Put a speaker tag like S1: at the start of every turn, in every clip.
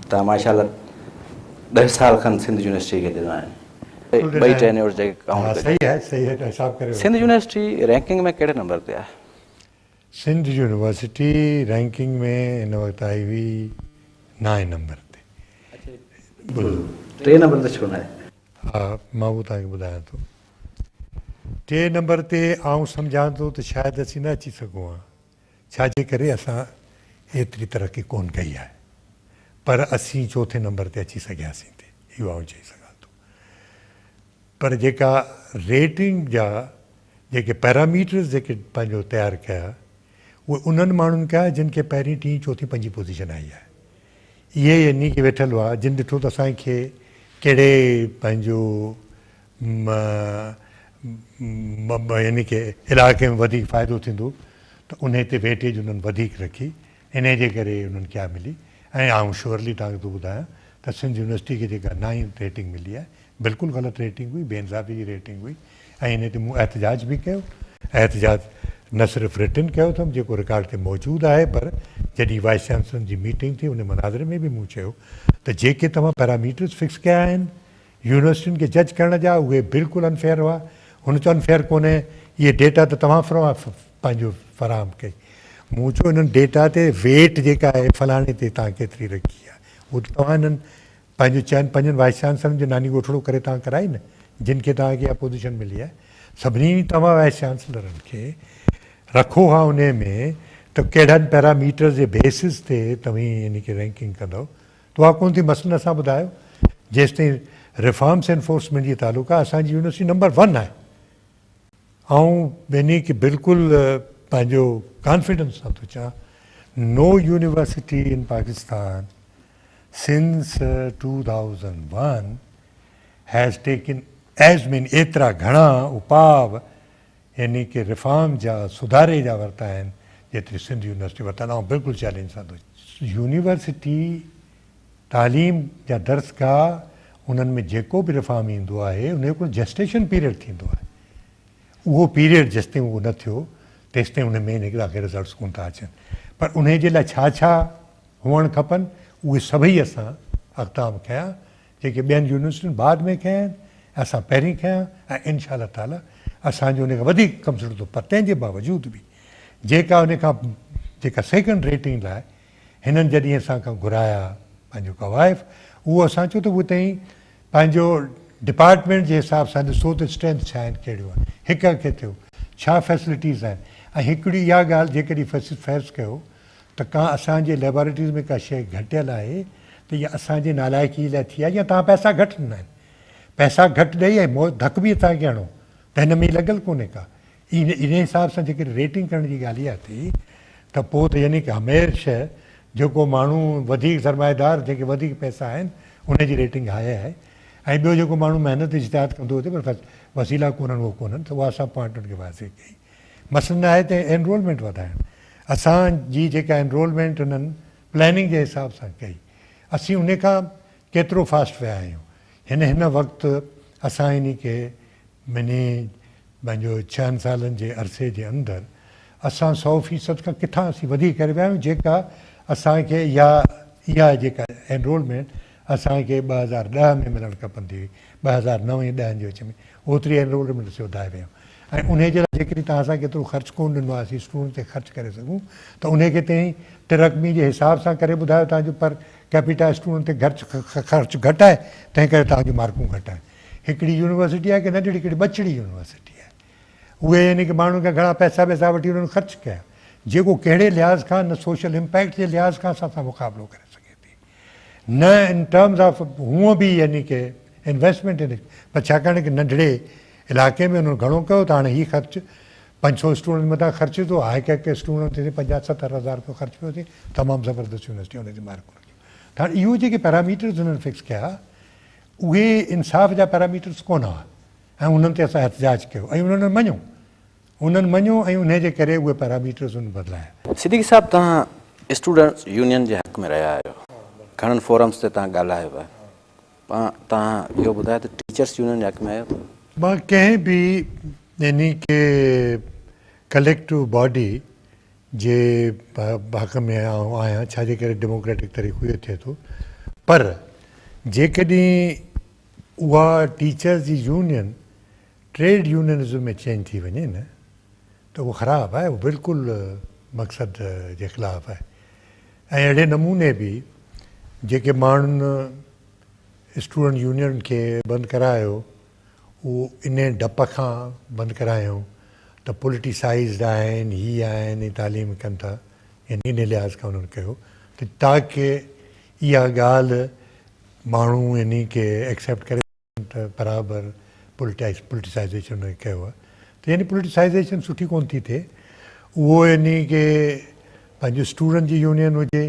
S1: توهان ماشاء الله ڏهه سال کن سنڌ يونيورسٽي کي ڏنا آهن. ٻئي ٽينيور جيڪي ڪائونٽ ڪجن.
S2: صحيح آهي صحيح آهي حساب ڪري
S1: سنڌ يونيورسٽي رينڪنگ ۾ ڪهڙي نمبر تي آهي؟
S2: سنڌ يونيورسٽي رينڪنگ ۾ هن وقت آئي هئي نائين نمبر تي.
S1: ٽئين نمبر تي ڇو ناهي؟
S2: ها مان اهو توهان کي ٻڌايان ٿو. ٽئين نمبر تي آئون سمجهان ٿو ته شايد اسين نه اچي سگهون ها. ڇا جي ڪري اسان ايتري ترقي ڪونه ڪئي آهي پر اسين چوٿين نمبر تي اچي سگهياسين ٿي اهو آئون چئي سگهان ٿو پر جيڪا ريٽنگ جا جيڪي پيراميٽرز جيڪي پنهنجو تيار ڪيا اهي انهن ماڻهن ڪيا جن کي پهرين ٽين چوٿين پنجين پوزيشن آئي آهي اهي يعني ڪي ويٺل هئا جن ڏٺو ته اسان کي ڪهڙي پنهنجو يعني ڪي علائقي ۾ وڌيڪ فائدو ٿيندو ته انهي تي ويٽيج انهن وڌيڪ رکي انهي جي ڪري انهن کي اها ملي ۽ آئون شوئرلي توهان کي ٿو ٻڌايان ته سنڌ يونيورسٽي کي جيڪا نائين ريٽنگ ملي آهي بلڪل غلط ريٽنگ هئي بي انصافي جي ريٽنگ هئي ۽ انهي تي مون احتجاج به ڪيو احتجاج نه صرف رٽن ڪيو اٿم جيڪو رڪارڊ تي موجود آهي پر جڏهن وائيس چانسلرن جي ميٽنگ ٿي انهي مناظري ۾ به مون چيو ته جيڪي توهان پيراميٽرز فڪس ڪيا آهن يونيورسٽين کي جج ڪرڻ جا اهي بلڪل ان فيئر هئا. هن چيو ان فيئر ڪونهي، اهي ڊيٽا ته توهان پنهنجو فراهم ڪئي. مون چيو انهن ڊيٽا تي ويٽ جيڪا آهي فلاڻي تي توهان ڪيتري رکي آهي اهو ته توهان انهن پنهنجو چئن پنجن وائيس چانسلرن جو ناني ڳوٺڙو ڪري توهان ڪرائي نه جن کي توهان کي اها پوزيشن ملي آهي سڀني توهان وائيس چانسلرن کي رکو ها انهي ۾ ته ڪهڙن پيراميٽرز جي بيسز تي توهين يعني ڪي رينڪنگ ڪندؤ ته اها ڪونه ٿي مثلاً اسان ٻڌايو جيستائين ريفارمس انفورسمينٽ جي تعلق آهي اسان جي يونيورسٽي نمبر ون آهي آئون يعني ڪي بلڪل پنهنجو ڪانفيڊنس سان ٿو چوان no university in Pakistan since 2001 has taken as many ايترا گهڻا اپاء يعني ڪي ريفارم جا سڌاري جا ورتا آهن جيتري سنڌ يونيورسٽي ورتا آهن آئون بلڪل چئلينج سان ٿو يونيورسٽي تعليم جا درسگاهه انهن ۾ جيڪو به ريفارم ايندو آهي ان جو هڪڙو جسٽيشن پيريڊ ٿيندو آهي اهو پيريڊ جيستائين اهو نه ٿيو تيستائين ان ۾ هڪڙا کي رزلٽس ڪونه ٿا اچن پر انهي جي لاء ڇا ڇا هئڻ کپن اهي سڀئي اسان اقدام کنيا جيڪي ٻين يونيورسٽين بعد ۾ کنيا آهن اسان پهرين کنيا ۽ انشاء الله تعالي اسان جو ان کان وڌيڪ ڪم سٺو پر تنهن جي باوجود به جيڪا ان کان جيڪا سيڪنڊ ريٽنگ لاء هنن جڏهن اسان کان گهرايا پنهنجو ڪوائف اهو اسان چيو ته اهو تئين پنهنجو ڊپارٽمينٽ جي حساب سان ڏسو ته اسٽرينٿ ڇا آهن ڪهڙيون آهن هڪ کي ٿيو ڇا فيسلٽيز آهن ۽ هڪڙي اها ڳالهه جيڪڏهن فرض ڪيو ته ڪا اسان جي ليبارٽريز ۾ ڪا شيء گهٽيل آهي ته اها اسان جي نالائقي لاء ٿي آهي يا توهان پئسا گهٽ ڏنا آهن. پئسا گهٽ ڏئي ۽ ڌڪ به اسان کي هڻو ته هن ۾ لڳل ڪونهي ڪا. انهي حساب سان جيڪڏهن ريٽنگ ڪرڻ جي ڳالهه اها ٿي ته پوء ته يعني ڪه هميشه جيڪو ماڻهو وڌيڪ سرمائيدار جنهن کي وڌيڪ پئسا آهن ان جي ريٽنگ هاء آهي ۽ ٻيو جيڪو ماڻهو محنت اجتهاد ڪندو هجي پر وسيلا ڪونهن اهو ڪونهن ته اها اسان پوائنٽ ان کي واضح ڪئي. مثلاً آهي ته انرولمينٽ وڌائڻ اسان جي جيڪا انرولمينٽ انهن پلاننگ جي حساب سان ڪئي اسين انهي کان ڪيترو فاسٽ ويا آهيون هن هن وقت اسان انهي کي مني پنهنجو ڇهن سالن جي عرصي جي اندر اسان سئو فيصد کان ڪٿان اسين وڌيڪ ڪري ويا آهيون جيڪا اسان کي اها اها جيڪا انرولمينٽ اسان کي 2010 ۾ ملڻ کپندي هئي 2009 ۽ 10 جي وچ ۾ اوتري انرولمينٽ اسين وڌائي ويا آهيون ۽ انهي جي لاء جيڪڏهن توهان اسان کي ايترو خرچ ڪونه ڏنو آهي اسين اسٽوڊنٽ تي خرچ ڪري سگهون ته انهي کي تنهن ٽرقمي جي حساب سان ڪري ٻڌايو توهان جو پر ڪيپيٽا اسٽوڊنٽ تي خرچ خرچ گهٽ آهي تنهن ڪري توهان جون مارڪون گهٽ آهن هڪڙي يونيورسٽي آهي ڪي ننڍڙي هڪڙي ٻچڙي يونيورسٽي آهي اهي يعني ڪي ماڻهن کان گهڻا پئسا وئسا وٺي انهن خرچ ڪيا جيڪو ڪهڙي لحاظ کان نه سوشل امپيڪٽ جي لحاظ کان اسان سان مقابلو ڪري سگهي ٿي نه ان ٽرمز آف هونء به يعني ڪي انويسٽمينٽ پر ڇاڪاڻ ڪي ننڍڙي علائقي ۾ انهن گهڻو ڪيو ته هاڻي هي خرچ 500 اسٽوڊنٽ مٿان خرچ ٿو هڪ هڪ اسٽوڊنٽ تي 50 70 هزار رپيو خرچ پيو ٿئي تمام زبردست يونيورسٽي ان تي مارڪون رکيون ته هاڻي اهو جيڪي پيراميٽرز انهن فڪس ڪيا اهي انصاف جا پيراميٽرز ڪونه هئا ۽ انهن تي اسان احتجاج ڪيو ۽ انهن مڃيو انهن مڃيو ۽ انهي جي ڪري اهي پيراميٽرز انهن بدلايا.
S1: صديقي صاحب توهان اسٽوڊنٽس يونين جي حق ۾ رهيا آهيو گهڻن فورمز تي توهان ڳالهايو آهي توهان اهو ٻڌايو ته ٽيچرس يونين جي حق ۾ آهيو؟
S2: مان ڪنهن به يعني ڪي ڪليڪٽو باڊي جي حق ۾ آئون آهيان ڇا جي ڪري ڊيموڪريٽڪ طريقو اهو ٿئي ٿو پر جيڪڏهن اها ٽيچرز جي يونين ٽريڊ يونينزم ۾ چينج ٿي وڃي نه ته اهو خراب آهي، اهو بلڪل مقصد جي خلاف آهي ۽ اهڙي نموني به جيڪي ماڻهن اسٽوڊنٽ يونين کي بند ڪرايو اهو انهي ڊپ کان بند ڪرايائون ته پوليٽيسائيزڊ آهن، هي آهن ۽ تعليم ڪن ٿا يعني انهي لحاظ کان انهن ڪيو ته تاڪه اها ڳالهه ماڻهو يعني کي ايڪسيپٽ ڪري سگهن ته برابر پوليٽيسائيزيشن انهن ڪيو آهي ته يعني پوليٽيسائيزيشن سٺي ڪونه ٿي ٿئي اهو يعني ڪي پنهنجو اسٽوڊنٽ جي يونين هجي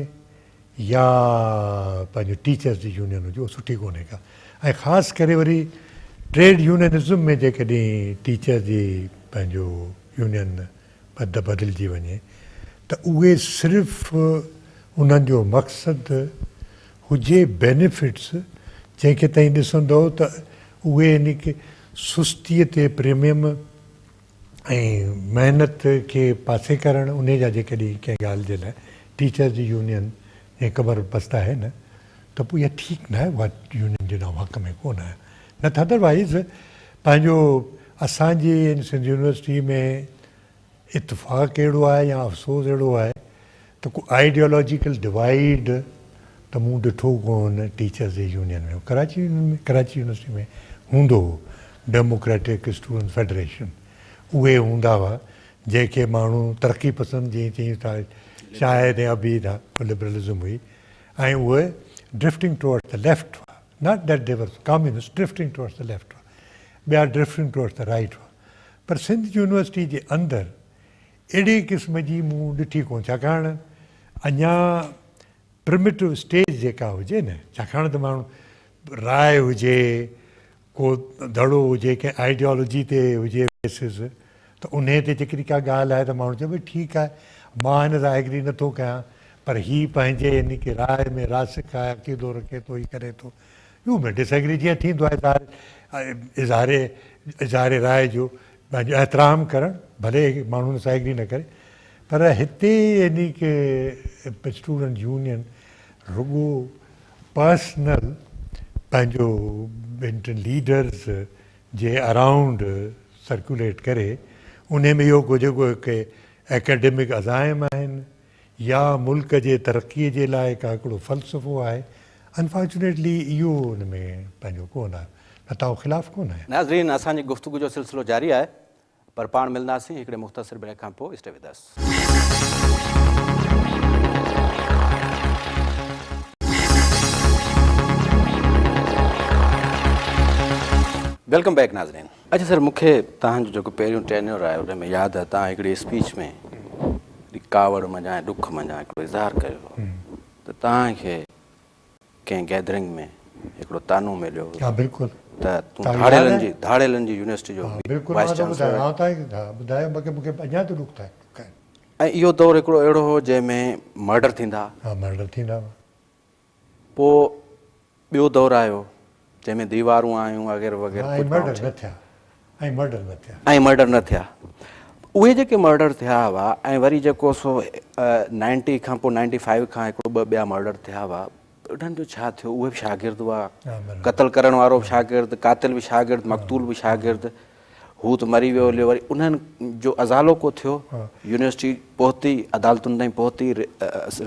S2: يا پنهنجو ٽيچرس جي يونين هجي اهو سٺي ڪونهي ڪا ۽ خاص ڪري وري ٽريڊ يونينزم ۾ جيڪڏهن ٽيچر جي پنهنجو يونين بدلجي وڃي ته اهي صرف انهن جو مقصد هجي بينيفٽس جنهن کي تئين ڏسندؤ ته اهي يعني ڪي سستيء تي پريميم ۽ محنت کي پاسي ڪرڻ انهي جا جيڪڏهن ڪنهن ڳالهه جي لاء ٽيچرس جي يونين جي ڪمر بسته آهي نه ته پوء اها ٺيڪ ناهي اها يونين جي آئون حق ۾ ڪونه آهيان نه ته ادروائيز پنهنجو اسان جي سنڌ يونيورسٽي ۾ اتفاق اهڙو آهي يا افسوس اهڙو آهي ته ڪو آئيڊيالاجيڪل ڊوائيڊ ته مون ڏٺو ڪونه ٽيچرز جي union ۾ Karachi union ۾ Karachi university ۾ هوندو هو ڊيموڪريٽڪ اسٽوڊنٽس فيڊريشن اهي هوندا هئا جنهن کي ماڻهو ترقي پسند جيئن چيون ٿا شاهد ۽ ابي ٿا لبرلزم هئي ۽ اهي ڊرفٽنگ ٽوورڊس the left هئا not that they were communist drifting towards the left هئا ٻيا ڊرفٽنگ ٽوورڊس the right هئا پر سنڌ يونيورسٽي جي اندر اهڙي قسم جي مون ڏٺي ڪونه ڇاڪاڻ اڃا پرمٽو اسٽيج جيڪا هجي نه ڇاڪاڻ ته ماڻهو راء هجي ڪو ڌڙو هجي ڪنهن آئيڊيالوجي تي هجي بيسز ته انهي تي جيڪڏهن ڪا ڳالهه آهي ته ماڻهو چئي ڀئي ٺيڪ آهي مان هن سان ايگري نٿو ڪيان پر هي پنهنجي يعني ڪي راء ۾ راسخ آهي عقيدو رکي ٿو هي ڪري ٿو يو مي ڊس ايگري جيئن ٿيندو آهي اظهار اظهار راء جو پنهنجو احترام ڪرڻ ڀلي ماڻهو ان سان ايگري نه ڪري پر هتي يعني ڪي اسٽوڊنٽ يونين رڳو پرسنل پنهنجو ٻن ٽن ليڊرز جي اراونڊ سرڪيوليٽ ڪري انهي ۾ اهو ڪو جيڪو هڪ اڪيڊمڪ عزائم آهن يا ملڪ جي ترقي جي لاء ڪا هڪڙو فلسفو آهي انفارچونيٽلي اهو ان ۾ پنهنجو ڪونه آهي نه ته آئون خلاف ڪونه آهيان.
S1: ناظرين اسان جي گفتگو جو سلسلو جاري آهي پر پاڻ ملنداسين هڪڙي مختصر بريڪ کان پوء stay with us. Welcome back ناظرين. اڇا سر مون کي توهان جو جيڪو پهريون ٽينيور آهي ان ۾ ياد آهي توهان هڪڙي اسپيچ ۾ هڪڙي ڪاوڙ منجهان ۽ ڏک منجهان هڪڙو اظهار ڪيو هو ته توهان کي ڪنهن گيدرنگ ۾ هڪڙو طعنو مليو هو
S2: ها بلڪل
S1: ته تون ڌاڙيلن جي ڌاڙيلن جي يونيورسٽي جو
S2: بلڪل
S1: وائيس چانسلر
S2: آهين. ها توهان کي ٻڌايو مونکي مونکي اڃا ته ڏک ٿئي.
S1: ۽ اهو دور هڪڙو اهڙو هو جنهن ۾ مرڊر ٿيندا
S2: ها. ها مرڊر ٿيندا هئا.
S1: پوء ٻيو دور آيو جنهن ۾ ديوارون آيون وغيره وغيره
S2: ۽ مرڊر نه ٿيا ۽ مرڊر نه ٿيا.
S1: ۽ مرڊر نه ٿيا. اهي جيڪي مرڊر ٿيا هئا ۽ وري جيڪو سو نائنٽي کان پوء نائنٽي فائيو کان هڪڙو ٻه ٻيا مرڊر ٿيا هئا انهن جو ڇا ٿيو؟ اهي به شاگرد هئا، قتل ڪرڻ وارو به شاگرد، قاتل به شاگرد، مقتول به شاگرد، هو ته مري ويو هليو وري انهن جو ازالو ڪو ٿيو؟ يونيورسٽي پهتي، عدالتن تائين پهتي،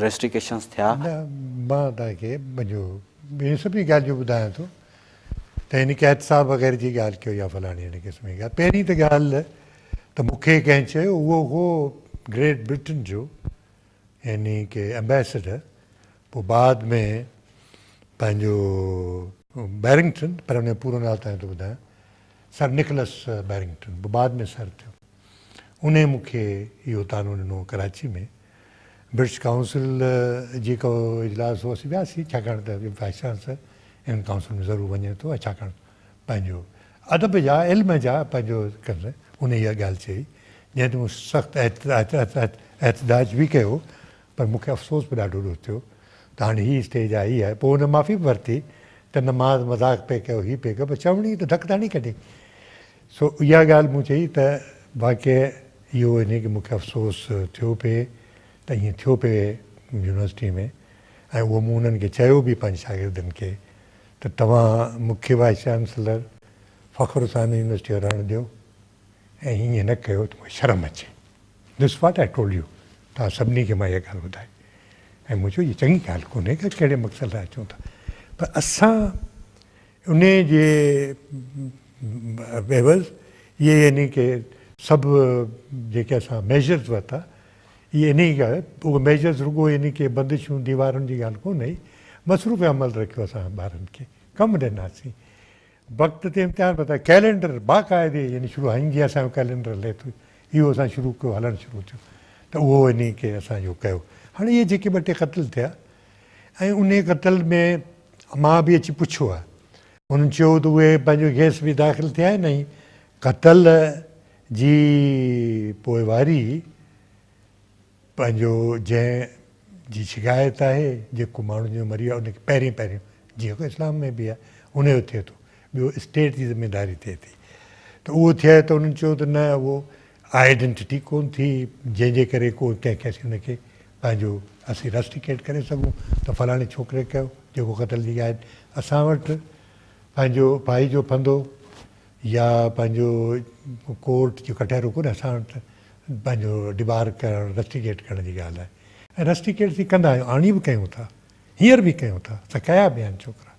S1: ريسٽرڪيشنز ٿيا؟
S2: نه مان توهان کي پنهنجو انهن سڀني ڳالهين جو ٻڌايان ٿو ته هن کي احتساب وغيره جي ڳالهه ڪيو يا فلاڻي هن قسم جي ڳالهه پهرين ته ڳالهه ته مون کي ڪنهن چيو اهو هو گريٽ برٽن جو يعني ڪي ايمبيسڊر پوء بعد ۾ پنهنجو بيرنگٽن پر ان جو پورو نالو توهان کي ٿو ٻڌايان سر نڪلس بيرنگٽن پوء بعد ۾ سر ٿيو انهي مون کي اهو طعنو ڏنو ڪراچي ۾ برٽش ڪائونسل جي ڪو اجلاس هو اسين وياسين ڇاڪاڻ ته وائيس چانسلر ان ڪائونسل ۾ ضرور وڃي ٿو ۽ ڇاڪاڻ پنهنجو ادب جا علم جا پنهنجو ان اها ڳالهه چئي جنهن تي مون سخت احتجاج به ڪيو پر مون کي افسوس به ڏاڍو ڏو ٿيو ته هاڻي هي اسٽيج آئي آهي پوء هن معافي به ورتي ته نه مان مذاق پئي ڪيو هي پئي ڪيو پر چوڻي ته ڌڪ ته هڻي ڪڍي سو اها ڳالهه مون چئي ته واقعي اهو انهي کي مون کي افسوس ٿيو پئي ته ائين ٿيو پئي يونيورسٽي ۾ ۽ اهو مون انهن کي چيو به پنهنجي شاگردن کي ته توهان مون کي وائيس چانسلر فخر سان هن يونيورسٽي جو رهڻ ڏيو ۽ ائين نه ڪيو ته مون کي شرم اچي. This what I told you توهان سڀني کي مان اها ڳالهه ٻڌائي ۽ مون چيو هي چڱي ڳالهه ڪونهي ڪه ڪهڙي مقصد لاء اچون ٿا پر اسان انهي جي عيوض اهي يعني ڪه سڀ جيڪي اسان ميجرز ورتا اهي انهي ڳالهه اهي ميجرز رڳو يعني ڪه بندشون ديوارن جي ڳالهه ڪونه هئي مصروف عمل رکيو اسان ٻارن کي ڪم ڏناسين وقت تي امتحان ورتا ڪئلينڊر باقاعدي يعني شروع هائين جيئن اسان جو ڪئلينڊر هلي ٿو اهو اسان شروع ڪيو هلڻ شروع ٿيو ته اهو انهي کي اسان اهو ڪيو هاڻي اهي جيڪي ٻه ٽي قتل ٿيا ۽ انهي قتل ۾ مان به اچي پڇيو آهي انهن چيو ته اهي پنهنجو ڪيس به داخل ٿيا آهن ۽ قتل جي پوئواري پنهنجو جنهن جي شڪايت آهي جيڪو ماڻهو جنهن جو مري ويو آهي ان کي پهرين پهريون جيئن اسلام ۾ به آهي ان جو ٿئي ٿو ٻيو اسٽيٽ جي ذميداري ٿئي ٿي ته اهو ٿئي ته انهن چيو ته نه اهو آئيڊنٽيٽي ڪون ٿي جنهن جي ڪري ڪو ڪنهن کي اسين ان کي پنهنجو اسين رسٽيڪيٽ ڪري سگهون ته فلاڻي ڇوڪري ڪيو جيڪو قتل جي آهي اسان وٽ پنهنجو ڦاهي جو ڦندو يا پنهنجو ڪورٽ جو ڪٽهرو ڪونهي اسان وٽ پنهنجو ڊبار ڪرڻ رسٽيڪيٽ ڪرڻ جي ڳالهه آهي ۽ رسٽيڪيٽ اسين ڪندا آهيون آڻي به ڪيون ٿا هينئر به ڪيون ٿا اسان ڪيا به آهن ڇوڪرا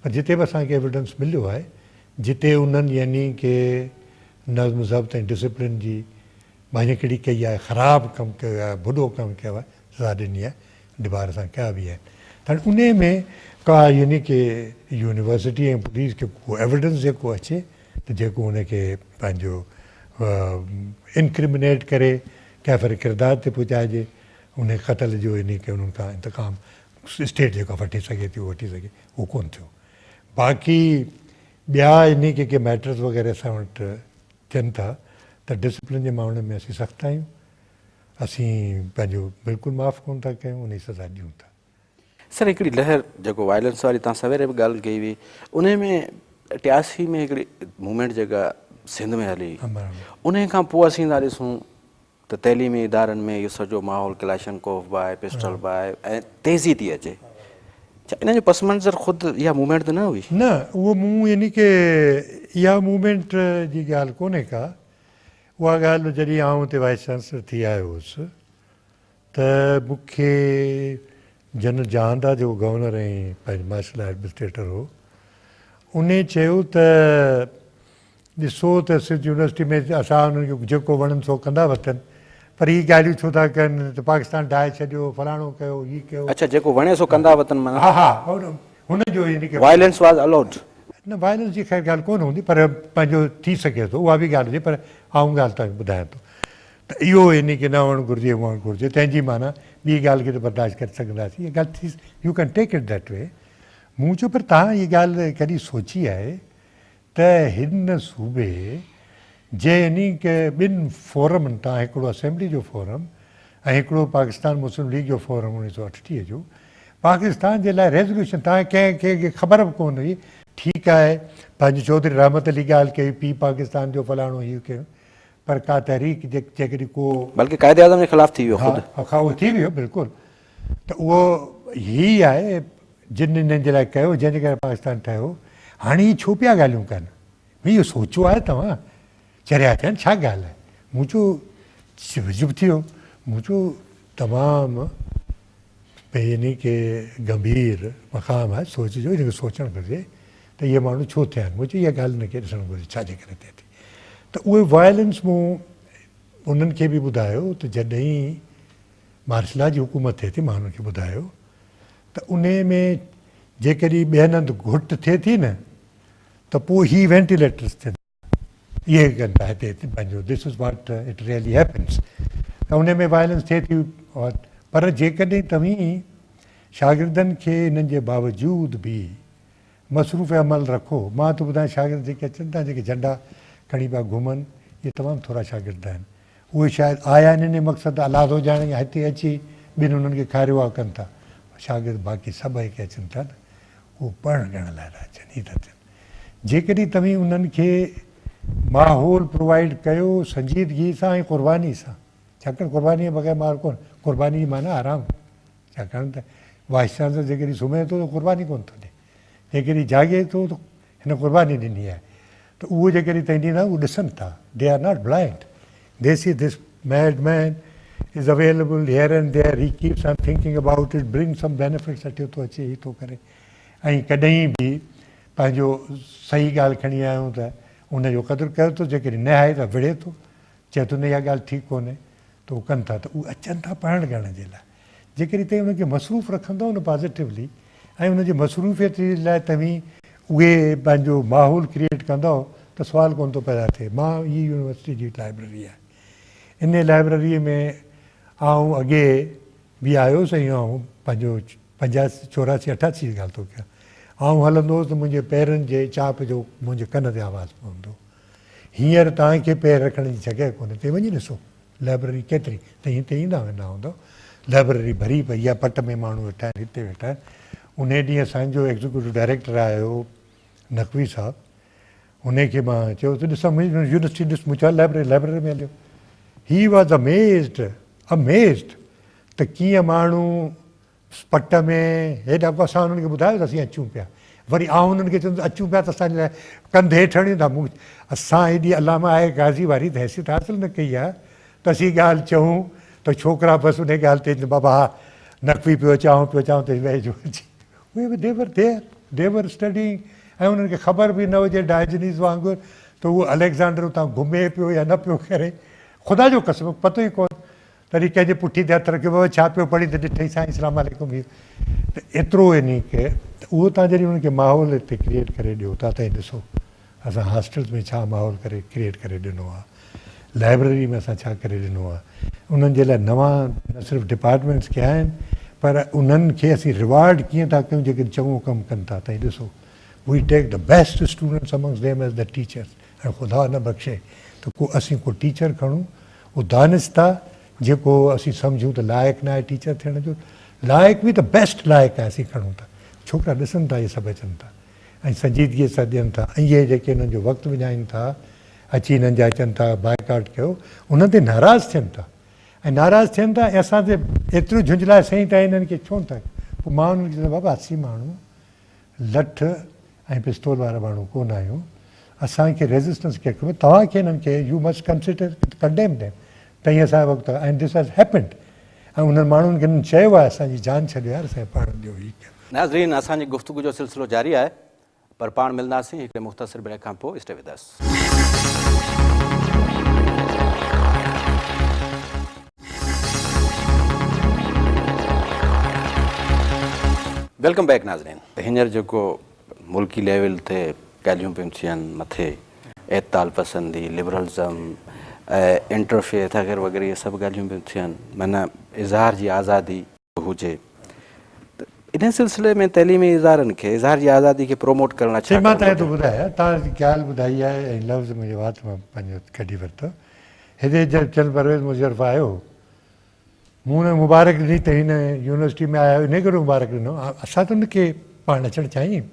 S2: پر جتي به اسان کي ايويڊنس مليو آهي جتي انهن يعني ڪي نظم ضبط ۽ ڊسپلن جي ڀڃڪڙي ڪئي آهي خراب ڪم ڪيو آهي ڀڏو ڪم ڪيو آهي سزا ڏني آهي ڊبار اسان ڪيا به آهن ته هاڻي انهي ۾ ڪا يعني ڪي يونيورسٽي ۽ پوليس کي ڪو ايويڊنس جيڪو اچي ته جيڪو ان کي پنهنجو انڪرمنيٽ ڪري ڪيفر ڪردار تي پهچائجي انهي قتل جو يعني ڪي انهن کان انتقام اسٽيٽ جيڪا وٺي سگهي ٿي اهو وٺي سگهي اهو ڪونه ٿيو باقي ٻيا يعني ڪي ڪي ميٽرز وغيره اسان وٽ ٿين ٿا ته ڊسپلن جي معاملي ۾ اسين سخت آهيون اسين پنهنجو بلڪل معاف ڪونه ٿا ڪيون انهي سزا ڏيون ٿا.
S1: سر هڪڙي لهر جيڪو وائلنس واري تان سويري به ڳالهه ڪئي هئي انهي ۾ 83 ۾ هڪڙي موومينٽ جيڪا سنڌ ۾ هلي انهي کان پوء اسين ٿا ڏسون ته تعليمي ادارن ۾ اهو سڄو ماحول ڪلاشن ڪوف به آهي پسٽل به آهي ۽ تيزي ٿي اچي ڇا ان جو پس منظر خود اها موومينٽ ته نه هئي؟
S2: نه اهو مون يعني ڪي اها موومينٽ جي ڳالهه ڪونهي ڪا اها ڳالهه جڏهن آئون اتي وائيس چانسلر ٿي آيو هوس ته مون کي جنرل جهاندا جيڪو گورنر ۽ پنهنجو مارشل لا ايڊمنسٽريٽر هو انهي چيو ته ڏسو ته سنڌ يونيورسٽي ۾ اسان انهن کي جيڪو وڻن سو ڪندا وتن پر هي ڳالهيون ڇو ٿا ڪن ته پاڪستان ڊاهي ڇڏيو فلاڻو ڪيو هي ڪيو.
S1: اڇا جيڪو وڻي سو ڪندا وتن معنيٰ.
S2: ها ها هن جو يعني ڪي.
S1: Violence was allowed.
S2: نه وائلنس جي خير ڳالهه ڪونه هوندي پر پنهنجو ٿي سگهي ٿو اها به ڳالهه هجي پر آئون ڳالهه توهان کي ٻڌايان ٿو ته اهو يعني ڪي نه هئڻ گهرجي هئڻ گهرجي تنهن جي معنيٰ ٻي ڳالهه کي ته برداشت ڪري سگهنداسين اها ڳالهه ٿي you can take it that way مون چيو پر توهان هي ڳالهه ڪڏهن سوچي آهي ته هن صوبي جي يعني ڪه ٻن فورمن تان هڪڙو اسيمبلي جو فورم ۽ هڪڙو پاڪستان مسلم ليگ جو فورم 1938 جو پاڪستان جي لاء ريزوليوشن تان ڪنهن کي کي خبر به ڪونه هئي ٺيڪ آهي پنهنجي چوڌري رحمت علي ڳالهه ڪئي پي پاڪستان جو فلاڻو هي ڪيو پر ڪا تحريڪ جيڪڏهن ڪو
S1: بلڪه قائد اعظم جي خلاف ٿي ويو خود.
S2: ها اهو ٿي ويو بلڪل ته اهو هي آهي جن انهن جي لاء ڪيو جنهن جي ڪري پاڪستان ٺهيو هاڻي هي ڇو پيا ڳالهيون ڪن ڀئي اهو سوچيو آهي توهان چريا ٿيا آهن ڇا ڳالهه آهي مون چيو عجب ٿي ويو مون چيو تمام يعني ڪي گنڀير مقام آهي سوچ جو ان کي سوچڻ گهرجي ته اهي ماڻهو ڇو ٿيا آهن مون چيو اها ڳالهه ان کي ڏسڻ گهرجي ڇا جي ڪري ٿئي ٿي ته اهي وائلنس مون انهن کي به ٻڌايو ته جڏهن مارشل لا جي حڪومت ٿئي ٿي مان انهن کي ٻڌايو ته انهي ۾ جيڪڏهن ٻين هنڌ گهٽ ٿئي ٿي نه ته پوء هي وينٽيليٽرس ٿين اهي ڪن ٿا هتي پنهنجو this is what it really happens ته انهي ۾ وائلنس ٿئي ٿي پر جيڪڏهن توهين شاگردن کي انهن جي باوجود به مصروف عمل رکو مان ٿو ٻڌايان شاگرد جيڪي اچن ٿا جيڪي جهنڊا کڻي پيا گهمن اهي تمام ٿورا شاگرد آهن اهي شايد آيا آهن انهي مقصد الله ٿو ڄاڻي يا هتي اچي ٻن انهن کي کاريو آ ڪن ٿا پر شاگرد باقي سڀ جيڪي اچن ٿا نه اهو پڙهڻ ڳڙهڻ لاء ٿا اچن هي ٿا ٿين جيڪڏهن توهين انهن کي ماحول پرووائيڊ ڪيو سنجيدگي سان ۽ قرباني سان ڇاڪاڻ قرباني بغير ماحول ڪونه قرباني جي معنيٰ آرام ڇاڪاڻ ته وائيس چانسلر جيڪڏهن سمهي ٿو ته قرباني ڪونه ٿو ڏئي، جيڪڏهن جاڳي ٿو ته هن قرباني ڏني آهي ته اهو جيڪڏهن توهين ڏيندا اهو ڏسن ٿا، they are not blind, they see this mad man is available here and there, he keeps on thinking about it, bring some benefits اچي ٿو اچي هي ٿو ڪري ۽ ڪڏهن به پنهنجو صحيح ڳالهه کڻي آيا آهيون ته ان جو قدر ڪيو ٿو، جيڪڏهن نه آهي ته وڙهي ٿو، چئي ٿو نه اها ڳالهه ٺيڪ ڪونهي ته اهو ڪن ٿا ته اهي اچن ٿا پڙهڻ ڪرڻ جي لاء. جيڪڏهن توهين انهن کي مصروف رکندؤ نه پازيٽولي ۽ انهن جي مصروفيت جي لاء توهين اهي پنهنجو ماحول ڪريئيٽ ڪندؤ ته سوال ڪونه ٿو پيدا ٿئي. مان هي يونيورسٽي جي لائبريري آهي انهي لائبريري ۾ آئون اڳي به آيو هوس ۽ آئون پنهنجو 85 84 88 جي ڳالهه ٿو ڪيان آئون هلندو هوس ته منهنجي پيرن جي چاپ جو منهنجي ڪن تي آواز پوندو هو. هينئر توهان کي پير رکڻ جي جڳهه ڪونهي توهين وڃي ڏسو لائبريري ڪيتري توهين هتي ايندا ويندا هوندؤ لائبريري ڀري پئي آهي پٽ ۾ ماڻهو ويٺا آهن هتي ويٺا آهن انهي ڏينهن اسان جو ايگزيڪيوٽو ڊائريڪٽر آيو نقوي صاحب انهي کي مان چيو ته ڏسان منهنجي يونيورسٽي ڏس مون چيو لائبريري لائبريري ۾ هليو هي واز اميزڊ اميزڊ ته ڪيئن ماڻهو پٽ ۾ هيڏا به اسان انهن کي ٻڌايو ته اسين اچون پيا. وري آئون انهن کي چوندس اچون پيا ته اسان جي لاء ڪنڌ هيٺ هڻيون ٿا. مون اسان ايڏي علامه آء قاضي واري ته حيثيت حاصل نه ڪئي آهي ته اسين ڳالهه چئون ته ڇوڪرا بس انهي ڳالهه تي چون بابا ها نقوي پيو اچي آئون پيو اچان ته ويهجو اچي. اهي به they were there, they were studying ۽ انهن کي خبر به نه هجي ڊائجنيز وانگر ته اهو اليگزانڊر اتان گهمي پيو يا نه پيو ڪري. خدا جو قسم پتو ئي ڪونه. تڏهن ڪنهن جي پٺي تي هٿ رکيو بابا ڇا پيو پڙهين ته ڏٺئي سائين اسلام عليڪم هي ته ايترو يعني ڪه ته اهو تان جڏهن انهن کي ماحول هتي ڪريئيٽ ڪري ڏيو ٿا ته ڏسو اسان هاسٽلز ۾ ڇا ماحول ڪري ڪريئيٽ ڪري ڏنو آهي لائبريري ۾ اسان ڇا ڪري ڏنو آهي انهن جي لاء نوان نه صرف ڊپارٽمينٽس ڪيا آهن پر انهن کي اسين ريوارڊ ڪيئن ٿا ڪيون جيڪي چڱو ڪم ڪن ٿا ته ڏسو we take the best students amongst them as the teachers ۽ خدا نه بخشي ته ڪو اسين ڪو ٽيچر کڻون اهو دانسته جيڪو اسين سمجهون ته لائق ناهي ٽيچر ٿيڻ جو، لائق به ته بيسٽ لائق آهي اسين کڻون ٿا. ڇوڪرا ڏسن ٿا اهي سڀ اچن ٿا ۽ سنجيدگيء سان ڏين ٿا ۽ اهي جيڪي انهن جو وقت وڃائين ٿا اچي انهن جا اچن ٿا بائيڪاٽ ڪيو انهن تي ناراض ٿين ٿا ۽ ناراض ٿين ٿا ۽ اسان تي ايترو جهنجهلائي سهين ٿا انهن کي ڇو نٿا پوء مان انهن کي چوندو بابا اسين ماڻهو لٺ ۽ پستول وارا ماڻهو ڪونه آهيون، اسان کي ريزسٽنس ڪير ڪري، توهان کي انهن کي you must consider condemn them تئين اسان جو وقت آهي ۽ this has happened ۽ انهن ماڻهن کي انهن چيو آهي اسان جي جان ڇڏيو يار اسان کي پڙهڻ ڏيو هي ڪيو.
S1: ناظرين اسان جي گفتگو جو سلسلو جاري آهي پر پاڻ ملنداسين هڪڙي مختصر بريڪ کان پوء stay with us. Welcome back ناظرين. هينئر جيڪو ملڪي ليول تي ڳالهيون پيون ٿين مٿي اعتدال پسندي، لبرلزم، انٽرفيٿ وغيره وغيره اهي سڀ ڳالهيون پيون ٿين معنيٰ اظهار جي آزادي هجي ته ان سلسلي ۾ تعليمي ادارن کي اظهار جي آزادي کي پروموٽ ڪرڻ لاء ڇا
S2: ڪرڻ مان توهان کي ٿو ٻڌايان توهان ڳالهه ٻڌائي آهي ۽ لفظ منهنجي وات مان پنهنجو ڪڍي ورتو هتي جڏهن چل پرويز مشرف آيو مون هن کي مبارڪ ڏني ته هن يونيورسٽي ۾ آيا آهيو انهي ڪري مبارڪ ڏنو اسان ته هن کي پاڻ اچڻ چاهين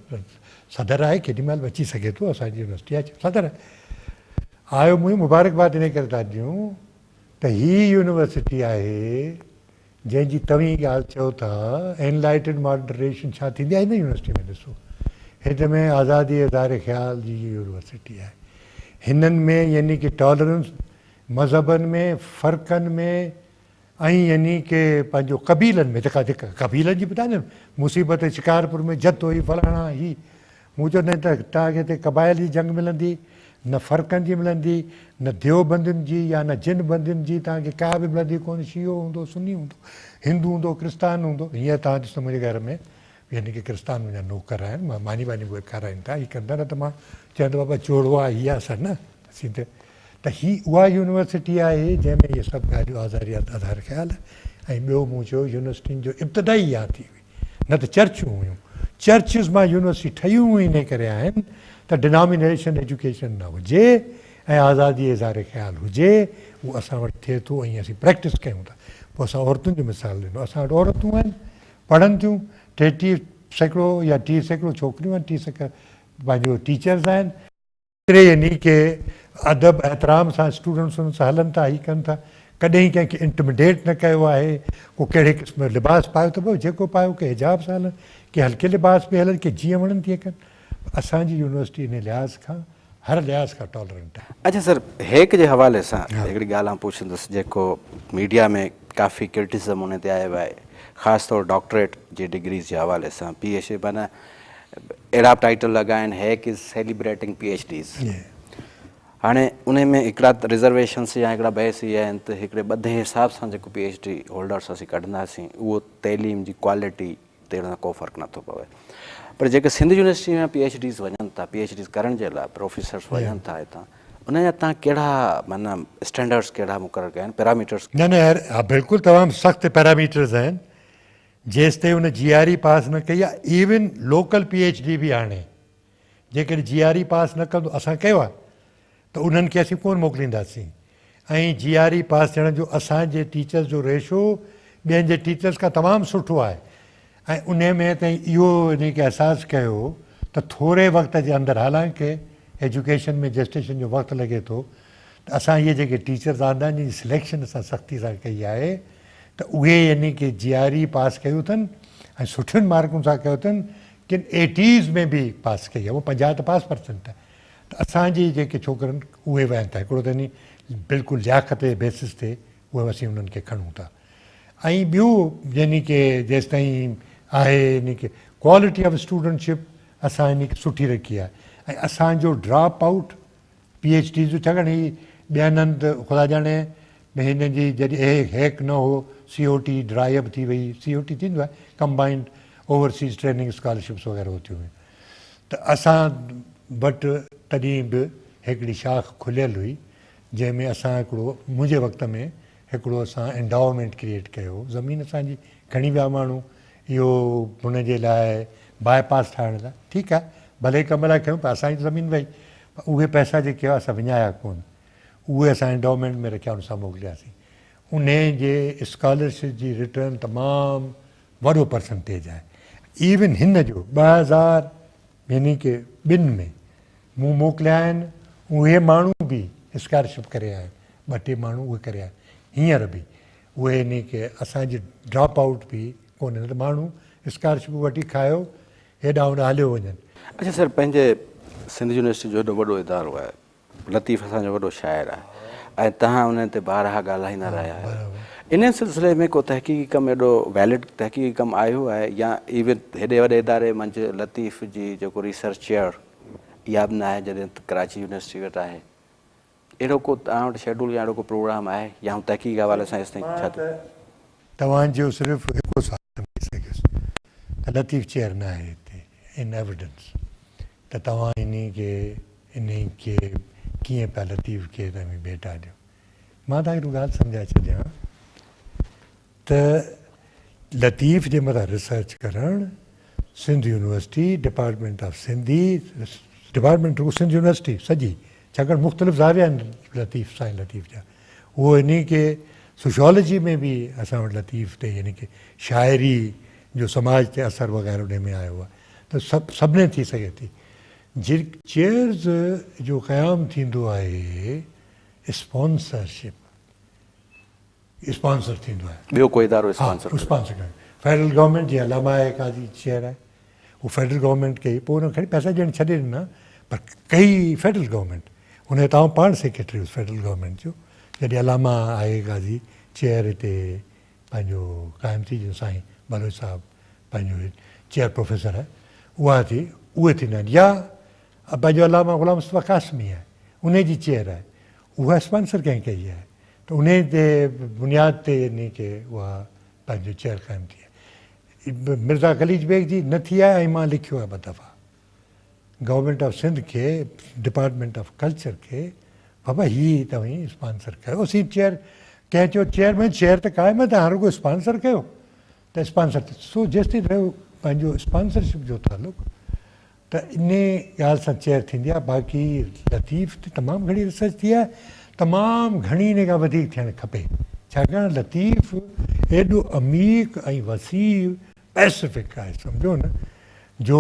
S2: صدر آهي ڪيڏي مهل به اچي سگهي ٿو اسان جي يونيورسٽي آهي صدر آيو مون مبارڪباد انهي ڪري ٿا ڏيون ته هي يونيورسٽي آهي جنهن جي توهين ڳالهه چئو ٿا انلائٽنڊ ماڊريشن ڇا ٿيندي آهي هن يونيورسٽي ۾ ڏسو هت ۾ آزادي اظهار خيال جي يونيورسٽي آهي هنن ۾ يعني ڪي ٽالرنس مذهبن ۾ فرقن ۾ ۽ يعني ڪي پنهنجو قبيلن ۾ جيڪا جيڪا قبيلن جي ٻڌائي نه مصيبت شڪارپور ۾ جت هئي فلاڻا هي مون چيو نه ته توهان کي هتي قبائل جي جنگ ملندي نه فرقن جي ملندي نه ديوبندين جي يا نه جن بندين جي توهان کي ڪا به ملندي ڪونه شيعو هوندو سني هوندو هندو هوندو ڪرستان هوندو هينئر توهان ڏسو منهنجي گهر ۾ يعني ڪي ڪرستان منهنجا نوڪر آهن مان ماني واني به کارائين ٿا هي ڪن ٿا نه ته مان چيان ته بابا چوڙو آهي هي آهي اسان نه اسين ته ته هي اها يونيورسٽي آهي جنهن ۾ اهي سڀ ڳالهيون آزاري آڌار خيال ۽ ٻيو مون چيو يونيورسٽين جو ابتدا ئي اها ٿي هئي نه ته چرچون هيون چرچز مان يونيورسٽي ٺهيون ئي انهي ڪري آهن ته ڊنامينيشن ايجوڪيشن نه هجي ۽ آزادي اظهار خيال هجي اهو اسان وٽ ٿئي ٿو ۽ اسين پريڪٽس ڪيون ٿا پوء اسان عورتن جو مثال ڏنو اسان وٽ عورتون آهن پڙهن ٿيون 33% يا 30% ڇوڪريون آهن 30% پنهنجو ٽيچرز آهن ايتري يعني ڪي ادب احترام سان اسٽوڊنٽس انهن سان هلن ٿا هي ڪن ٿا ڪڏهن ڪنهن کي انٽميڊيٽ نه ڪيو آهي، ڪو ڪهڙي قسم جو لباس پايو ته به جيڪو پايو، ڪي حجاب سان هلن، ڪي هلڪي لباس ۾ هلن، ڪي جيئن وڻن تيئن ڪن. اسان جي يونيورسٽي انهي لحاظ کان هر لحاظ کان ٽالرنٽ آهي.
S1: اڇا سر هيڪ جي حوالي سان هڪڙي ڳالهه آئون پڇندس جيڪو ميڊيا ۾ ڪافي ڪرٽيسزم انهي تي آيو آهي خاص طور ڊاڪٽريٽ جي ڊگريز جي حوالي سان پي ايڇ ڊي معنيٰ اهڙا به ٽائيٽل لڳا آهن HEC is celebrating P H Ds هاڻي انهي ۾ هڪڙا رزرويشنس يا هڪڙا بحث اهي آهن ته هڪڙي ٻڌي حساب سان جيڪو پي ايڇ ڊي هولڊرس اسين ڪڍنداسين اهو تعليم جي ڪوالٽي تي ان سان ڪو فرق نٿو پوي پر جيڪي Sindh university ۾ P H Ds وڃن ٿا پي ايڇ ڊيز ڪرڻ جي لاء پروفيسرس وڃن ٿا هتان انهن جا تان ڪهڙا معنيٰ اسٽينڊرڊس ڪهڙا مقرر ڪيا آهن پيراميٽرس.
S2: نه نه يار ها بلڪل تمام سخت پيراميٽرز آهن جيستائين ان جي آر اي پاس نه ڪئي آهي even local P H D به آڻي جيڪڏهن جي آر اي پاس نه ڪندو اسان ڪيو آهي ته انهن کي اسين ڪونه موڪلينداسين ۽ جي آر اي پاس ٿيڻ جو اسان جي ٽيچرز جو ريشو ٻين جي ٽيچرز کان تمام سٺو آهي ۽ انهي ۾ تائين اهو انهي کي احساس ڪيو ته ٿوري وقت جي اندر حالانڪه ايجوڪيشن ۾ جسٽيشن جو وقت لڳي ٿو ته اسان اهي جيڪي ٽيچرز آندا آهن جن جي سليڪشن اسان سختي سان ڪئي آهي ته اهي يعني ڪي جي آر اي پاس ڪيو اٿن ۽ سٺين مارڪن سان ڪيو اٿن ڪن ايٽيز ۾ به پاس ڪئي آهي اهو 50 ته پاس پرسنٽ آهي ته اسان جي جيڪي ڇوڪرن اهي ويهن ٿا هڪڙو ته يعني بلڪل لياقت جي بيسس تي اهي اسين انهن کي کڻون ٿا ۽ ٻيو يعني ڪي جيستائين آهي يعني ڪي ڪوالٽي آف اسٽوڊنٽشپ اسان يعني ڪي سٺي رکي آهي ۽ اسان جو drop out P H D جو ڇاڪاڻ هي ٻين هنڌ خدا ڄاڻي هن جي جڏهن هي هيڪ نه هو سي او ٽي ڊرائي اپ ٿي وئي سي او ٽي ٿيندو آهي ڪمبائنڊ اوورسيز ٽريننگ اسڪالرشپس وغيره هو ٿيون ويون ته اسان وٽ تڏهن به هڪڙي شاخ کليل هئي جنهن ۾ اسان هڪڙو منهنجي وقت ۾ هڪڙو اسان انڊاومينٽ ڪريئيٽ ڪيو هو زمين اسان جي کڻي ويا ماڻهو اهو هن جي لاء باء پاس ٺاهڻ لاء ٺيڪ آهي ڀلي ڪم لاء کنيو پر اسان جي زمين وئي پر اهي پئسا جيڪي هئا اسان وڃايا ڪونه اهي اسان انڊاومينٽ ۾ رکيا ان سان موڪلياسين انهي جي اسڪالرشپ جي ريٽرن تمام وڏو پرسنٽيج آهي ايون هن جو 2000 يعني ڪي ٻن ۾ مون موڪليا آهن اهي ماڻهو به اسڪالرشپ ڪري آيا آهن ٻه ٽي ماڻهو اهي ڪري آيا هينئر به اهي يعني ڪي اسان جي ڊراپ آئوٽ به ڪونهي نه ته ماڻهو اسڪالرشپ وٺي کايو هيڏانهن هوڏانهن هليو وڃن.
S1: اڇا سر پنهنجي سنڌ يونيورسٽي جو هيڏو وڏو ادارو آهي لطيف اسان جو وڏو شاعر آهي ۽ توهان ان تي بارها ڳالهائيندا رهيا آهيو ان سلسلي ۾ ڪو تحقيقي ڪم ايڏو ويلڊ تحقيقي ڪم آيو آهي يا ايون هيڏي وڏي اداري منجهه لطيف جي جيڪو ريسرچ چيئر اها به ناهي جڏهن ته ڪراچي يونيورسٽي وٽ آهي اهڙو ڪو توهان وٽ شيڊول يا اهڙو ڪو پروگرام آهي يا تحقيقي حوالي سان هيستائين ڇا ٿيو؟
S2: توهان جو صرف هڪڙو سوال سمجهي سگهيس ته لطيف چيئر ناهي هتي ان ايويڊنس ته توهان انهي کي انهي کي ڪيئن پيا لطيف کي توهين ڀيٽا ڏيو. مان توهان کي هڪ ڳالهه سمجهائي ڇڏيان ته لطيف جي مٿان ريسرچ ڪرڻ Sindh university department of Sindhi department رڳو سنڌ يونيورسٽي سڄي ڇاڪاڻ مختلف زاويا آهن لطيف سائين لطيف جا اهو انهي کي سوشيالوجي ۾ به اسان وٽ لطيف تي يعني ڪي شاعري جو سماج تي اثر وغيره انهي ۾ آيو آهي ته سڀ سڀني ٿي سگهي ٿي جي چيئرز جو قيام ٿيندو آهي اسپانسرشپ اسپانسر ٿيندو آهي.
S1: ٻيو ڪو ادارو اسپانسر
S2: ڪري. اسپانسر ڪري فيڊرل گورنمينٽ جي علامه آء قاضي چيئر آهي اهو فيڊرل گورنمينٽ ڪئي پوء ان کڻي پئسا ڏيڻ ڇڏي ڏنا پر ڪئي فيڊرل گورنمينٽ ان جو تان پاڻ سيڪريٽري هيس فيڊرل گورنمينٽ جو جڏهن علامه آء قاضي چيئر هتي پنهنجو قائم ٿي جيئن سائين بلوچ صاحب پنهنجو چيئر پروفيسر آهي اها ٿي اهي ٿيندا آهن يا پنهنجو علامه غلام مصطفيٰ قاسمي آهي انهي جي چيئر آهي اها اسپانسر ڪنهن ڪئي آهي ته انهي جي بنياد تي يعني ڪي اها پنهنجو چيئر قائم ٿي آهي. مرزا قليچ بيگ جي نه ٿي آهي ۽ مان لکيو آهي ٻه دفعا گورنمينٽ آف سنڌ کي ڊپارٽمينٽ آف ڪلچر کي بابا هي توهين اسپانسر ڪيو اسين چيئر ڪنهن چيو چيئرمين چيئر ته قائم آهي توهان رڳو اسپانسر ڪيو ته اسپانسر سو جيستائين رهيو پنهنجو اسپانسرشپ جو تعلق ته انهي ڳالهه سان چيئر ٿيندي آهي باقي لطيف تي تمام گهڻي ريسرچ ٿي آهي تمام گهڻي ان کان وڌيڪ ٿيڻ کپي ڇاڪاڻ لطيف ايڏو عميق ۽ وسيع پئسفڪ آهي سمجهو نه جو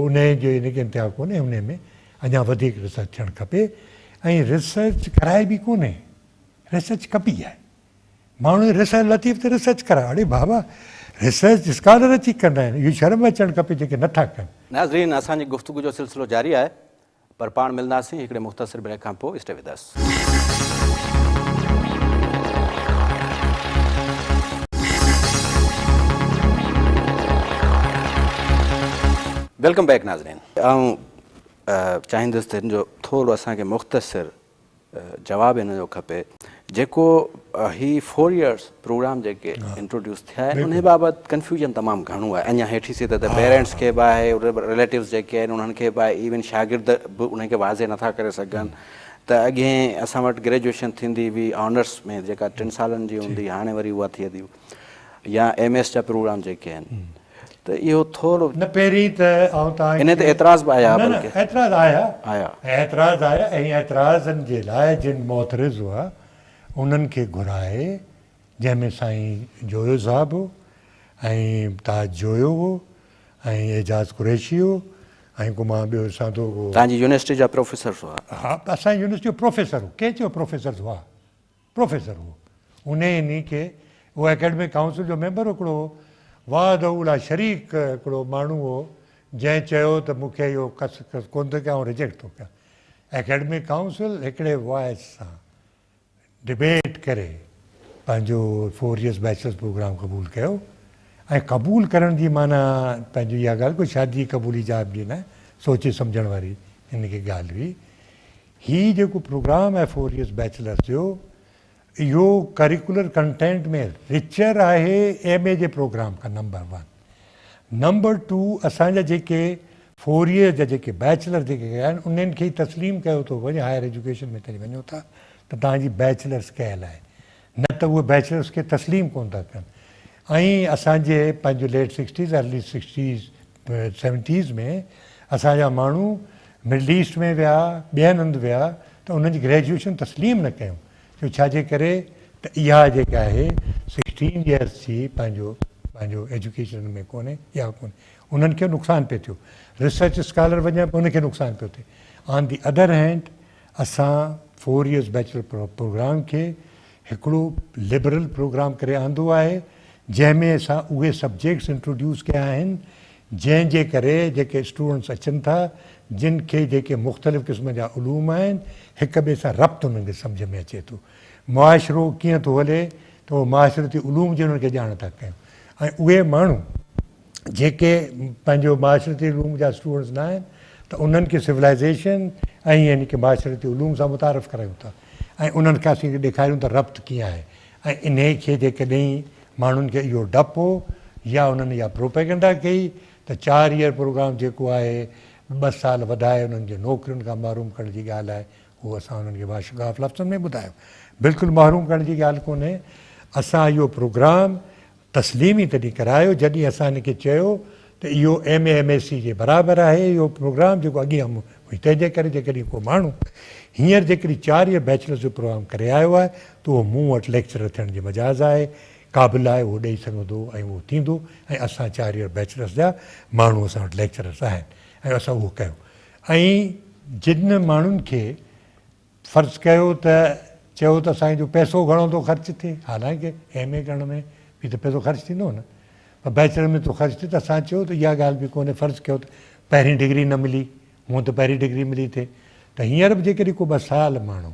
S2: انهي جو ان کي انتها ڪونهي انهي ۾ اڃا وڌيڪ ريسرچ ٿيڻ کپي ۽ ريسرچ ڪرائي به ڪونهي ريسرچ ڪبي آهي. ماڻهو ريسرچ لطيف تي ريسرچ ڪرايو اڙي بابا ريسرچ اسڪالر اچي ڪندا آهن اهو شرم اچڻ کپي جيڪي نٿا ڪن.
S1: ناظرين اسان جي گفتگو جو سلسلو جاري آهي پر پاڻ ملنداسين هڪڙي مختصر بريڪ کان پوء stay with us. Welcome back ناظرين آئون چاهيندس ته هن جو ٿورو اسان کي مختصر جواب هن جو کپي جيڪو هي فور ايئرس پروگرام جيڪي انٽروڊيوس ٿيا آهن انهي بابت ڪنفيوجن تمام گهڻو آهي اڃا هيٺين سطح تي پيرنٽس کي به آهي رليٽوز جيڪي آهن انهن کي به آهي ايون شاگرد به انهي کي واضح نٿا ڪري سگهن ته اڳهين اسان وٽ گريجوئيشن ٿيندي هئي آنرس ۾ جيڪا ٽن سالن جي هوندي هاڻي وري اها ٿئي ٿي يا ايم ايس جا پروگرام جيڪي آهن ته اهو ٿورو.
S2: نه پهرين ته آئون توهان
S1: کي. انهي تي اعتراض به آيا
S2: نه نه اعتراض آيا آيا اعتراض آيا ۽ اعتراضن جي لاء جن معترض هئا انهن کي گهرائي جنهن ۾ سائين جويو صاحب هو ۽ تاج جويو هو ۽ اعجاز قريشي هو ۽ ڪو مان ٻيو ڏسان ٿو ڪو.
S1: توهان جي يونيورسٽي جا پروفيسرز هئا.
S2: ها اسان جي يونيورسٽي جو پروفيسر هو ڪنهن چيو پروفيسرز هئا. پروفيسر هو. انهيء انهي کي اهو اڪيڊمڪ ڪائونسل جو ميمبر هڪڙو وحده لا شريڪ هڪڙو ماڻهو هو جنهن چيو ته مون کي اهو ڪس ڪس ڪونه ٿو ڪيان آئون رجيڪٽ ٿو ڪيان. اڪيڊمڪ ڪائونسل هڪڙي وائس سان ڊبيٽ ڪري پنهنجو فور ايئرس بيچلرس پروگرام قبول ڪيو ۽ قبول ڪرڻ جي معنيٰ پنهنجو اها ڳالهه ڪو شادي قبول ايجاب جي نه سوچي سمجهڻ واري ان کي ڳالهه هئي. هي جيڪو پروگرام آهي فور ايئرس بيچلرس جو اهو ڪريڪولر ڪنٽينٽ ۾ رچر آهي ايم اي جي پروگرام کان نمبر ون. نمبر ٽو اسان جا جيڪي فور ايئرس جا جيڪي بيچلر جيڪي ڪيا آهن انهن کي ئي تسليم ڪيو ٿو وڃي هائر ايجوڪيشن ۾ تڏهن وڃو ٿا ته توهان جي بيچلرس ڪيل آهي نه ته اهي بيچلرس کي تسليم ڪونه ٿا ڪن ۽ اسان جي پنهنجو late sixties early sixties seventies ۾ اسان جا ماڻهو مڊل ايسٽ ۾ ويا ٻين هنڌ ويا ته انهن جي گريجوئيشن تسليم نه ڪيون ڇو ڇا جي ڪري ته اها جيڪا آهي سڪسٽين ايئرس جي پنهنجو پنهنجو ايجوڪيشن ۾ ڪونهي اها ڪونهي انهن کي نقصان پئي ٿيو ريسرچ اسڪالر وڃن ان کي نقصان پيو ٿئي آن the other hand اسان فور ايئرس بيچلر پروگرام کي هڪڙو لبرل پروگرام ڪري آندو آهي جنهن ۾ اسان اهي سبجيڪٽس انٽروڊيوس ڪيا آهن جنهن جي ڪري جيڪي اسٽوڊنٽس اچن ٿا جن کي جيڪي مختلف قسم جا علوم آهن هڪ ٻئي سان ربط انهن کي سمجهه ۾ اچي ٿو معاشرو ڪيئن ٿو هلي ته اهو معاشرتي علوم جي انهن کي ڄاڻ ٿا ڪيون ۽ اهي ماڻهو جيڪي پنهنجو معاشرتي علوم جا اسٽوڊنٽس نه آهن ته انهن کي سولائيزيشن ۽ يعني ڪي معاشرتي علوم سان متعارف ڪرايون ٿا ۽ انهن کي اسين ڏيکاريون ته ربط ڪيئن آهي ۽ انهي کي جيڪڏهن ماڻهن کي اهو ڊپ هو يا انهن اها پروپيگنڊا ڪئي ته چار ايئر پروگرام جيڪو آهي ٻه سال وڌائي انهن جي نوڪرين کان محروم ڪرڻ جي ڳالهه آهي اهو اسان انهن کي واشگاف لفظن ۾ ٻڌايو بلڪل محروم ڪرڻ جي ڳالهه ڪونهي اسان اهو پروگرام تسليم ئي تڏهن ڪرايو جڏهن اسان هن کي چيو ته اهو M A M S C جي برابر آهي اهو پروگرام جيڪو اڳي هم هئي تنهن جي ڪري جيڪڏهن ڪو ماڻهو هينئر جيڪڏهن چار ايئر بيچلرس جو پروگرام ڪري آيو آهي ته اهو مون وٽ ليڪچرر ٿيڻ جي مجاز آهي قابل آهي اهو ڏئي سگهندو ۽ اهو ٿيندو ۽ اسان چار ايئر بيچلرس جا ماڻهو اسان وٽ ليڪچررس آهن ۽ اسان اهو ڪيو ۽ جن ماڻهن کي فرض ڪيو ته چيو ته اسان جو پئسو گهڻو ٿو خرچ ٿئي، حالانڪه ايم اي ڪرڻ ۾ به ته پئسو خرچ ٿيندو نه، پر بيچلر ۾ ٿو خرچ ٿئي ته اسان چيو ته اها ڳالهه به ڪونهي، فرض ڪيو ته پهرين ڊگري نه ملي، هونء ته پهرين ڊگري ملي ٿئي ته هينئر به جيڪڏهن ڪو ٻه سال ماڻهو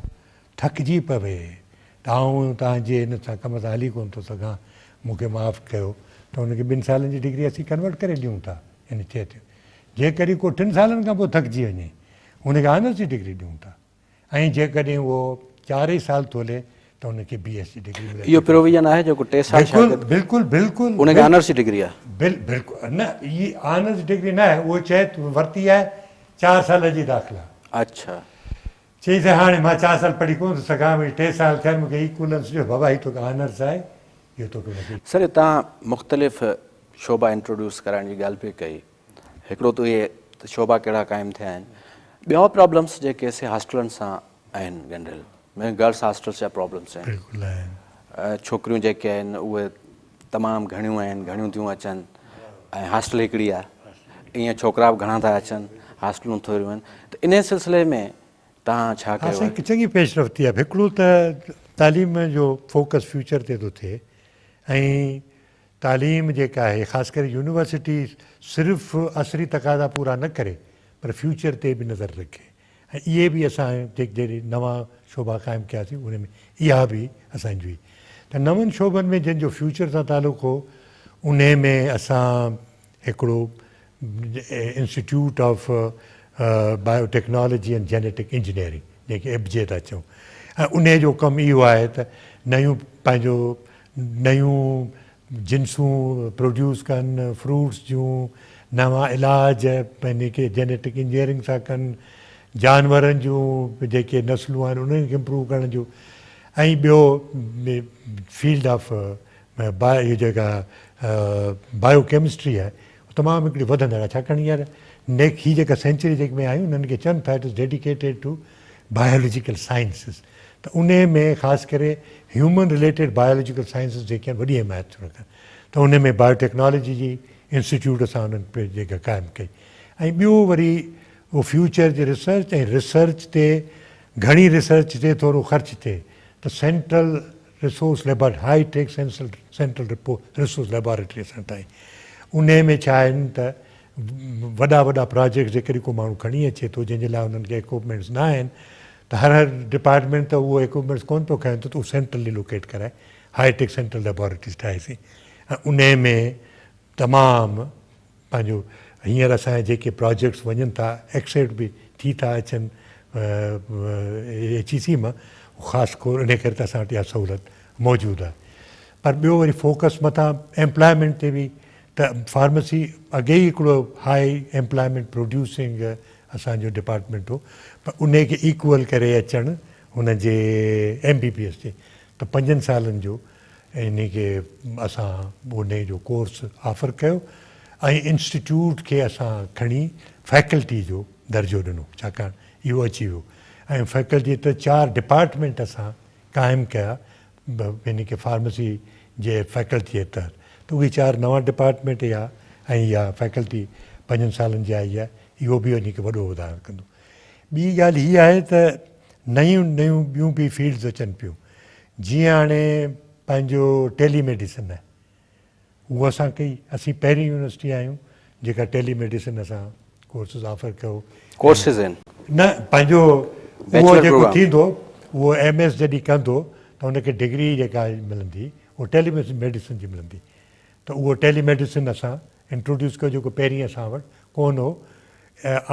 S2: ٿڪجي پوي ته آئون توهان جي هن سان ڪم سان هلي ڪونه ٿو سگهان، مون کي معاف ڪيو ته ان کي ٻن سالن جي ڊگري اسين ڪنورٽ ڪري ڏيون ٿا، يعني ٿئي ٿيو. جيڪڏهن ڪو ٽن سالن کان پوء ٿڪجي وڃي ان کي آنرس جي ڊگري ڏيون ٿا ۽ جيڪڏهن اهو چار ئي سال ٿو هلي ته ان کي بي ايس جي ڊگري ملي.
S1: اهو پروويزن آهي جيڪو ٽي سال شاگرد
S2: بلڪل بلڪل
S1: ان کي آنرس جي ڊگري آهي.
S2: بلڪل نه هي آنرس ڊگري نه آهي اهو چئي ٿو ورتي آهي چار سال جي داخلا.
S1: اڇا.
S2: چئي ته هاڻي مان چار سال پڙهي ڪونه ٿو سگهان منهنجي ٽي سال ٿيا آهن مون کي ايڪولنس ڏيو بابا هي توکي آنرس آهي اهو توکي ان کي.
S1: سر توهان مختلف شعبا انٽروڊيوس ڪرائڻ جي ڳالهه پئي ڪئي هڪڙو ته اهي شعبا ڪهڙا قائم ٿيا آهن ٻيا پرابلمس جيڪي سي هاسٽلن سان آهن ڳنڍيل ۾ گرلس هاسٽلس جا پرابلمس آهن
S2: بلڪل آهن
S1: ڇوڪريون جيڪي آهن اهي تمام گهڻيون آهن گهڻيون ٿيون اچن ۽ هاسٽل هڪڙي آهي ائين ڇوڪرا به گهڻا ٿا اچن هاسٽلون ٿوريون آهن ته انهي سلسلي ۾ توهان ڇا ڪيو
S2: آهي؟ سائين چڱي پيش رفت ٿي آهي هڪڙو ته تعليم جو فوڪس فيوچر تي ٿو ٿئي ۽ تعليم جيڪا آهي خاص ڪري يونيورسٽي صرف عصري تقاضا پورا نه ڪري پر فيوچر تي به نظر رکي ۽ اهي به اسان جيڪي نوان شعبا قائم ڪياسين ان ۾ اها به اسان جي هئي ته نون شعبن ۾ جن جو فيوچر سان تعلق هو انهي ۾ اسان هڪڙو institute of bio technology and genetic engineering جنهن کي ابجي ٿا چئون ۽ انهي جو ڪم اهو آهي ته نيون پنهنجو نيون جنسون پروڊيوس ڪن فروٽس جون نوان علاج يعني ڪي جينيٽڪ انجنيئرنگ سان ڪن جانورن جون جيڪي نسلون آهن انهن کي امپروو ڪرڻ جو ۽ ٻيو فيلڊ آف اهو جيڪا بايو ڪيمسٽري آهي تمام هڪڙي وڌندڙ آهي ڇاڪاڻ هينئر نيڪ هي جيڪا سينچري جيڪي ۾ آهيون انهن کي چون ٿا it is dedicated to biological sciences ته انهي ۾ خاص ڪري هيومن رليٽيڊ بايولاجيڪل سائنسز جيڪي آهن وڏي اهميت ٿيون رکن ته انهي ۾ بايو ٽيڪنالاجي جي انسٽيٽيوٽ اسان انهن جيڪا قائم ڪئي ۽ ٻيو وري اهو فيوچر جي ريسرچ ۽ ريسرچ تي گهڻي ريسرچ ٿئي ٿورو خرچ ٿئي ته central resource laboratory high tech central resource laboratory اسان ٺاهي انهي ۾ ڇا آهن ته وڏا وڏا پراجيڪٽس جيڪڏهن ڪو ماڻهو کڻي اچي ٿو جنهن جي لاء انهن کي ايڪوپمينٽس نه آهن ته هر هر ڊپارٽمينٽ ته اهو ايڪوپمينٽس ڪونه پيو کڻي ته اهو سينٽرلي لوڪيٽ ڪرائي هاء ٽيڪ سينٽرل ليبارٽريز ٺاهيسين ۽ انهي ۾ تمام پنهنجو هينئر اسان جا جيڪي پراجيڪٽس وڃن ٿا ايڪسيپٽ به ٿي ٿا اچن ايڇ اي سي مان خاص ڪور انهي ڪري ته اسان وٽ اها سهولت موجود آهي پر ٻيو وري فوڪس مٿان ايمپلائمينٽ تي به ته فارميسي اڳي ئي هڪڙو هاء ايمپلائمينٽ پروڊيوسنگ اسان جو ڊپارٽمينٽ هو پر انهي کي ايڪول ڪري اچڻ هن جي ايم بي بي ايس جي ته پنجن سالن جو انهي کي اسان انهي جو ڪورس آفر ڪيو ۽ انسٽيٽيوٽ کي اسان کڻي فيڪلٽي جو درجو ڏنو ڇاڪاڻ اهو اچي ويو ۽ فيڪلٽي ته چار ڊپارٽمينٽ اسان قائم ڪيا يعني ڪي فارميسي جي فيڪلٽي جي تحت ته اهي چار نوان ڊپارٽمينٽ يا ۽ اها فيڪلٽي پنجن سالن جي آئي آهي اهو به وڃي ڪي وڏو وڌارو ڪندو ٻي ڳالهه هي آهي ته نيون نيون ٻيون به فيلڊز اچن پيون جيئن هاڻي پنهنجو ٽيلي ميڊيسن آهي اهو اسان ڪئي اسين پهرين يونيورسٽي آهيون جيڪا ٽيلي ميڊيسن اسان ڪورسز آفر ڪيو.
S1: ڪورسز آهن.
S2: نه پنهنجو اهو جيڪو ٿيندو اهو ايم ايس جڏهن ڪندو ته ان کي ڊگري جيڪا ملندي اهو ٽيلي ميڊيسن جي ملندي ته اهو ٽيلي ميڊيسن اسان انٽروڊيوس ڪيو جيڪو پهرين اسان وٽ ڪونه هو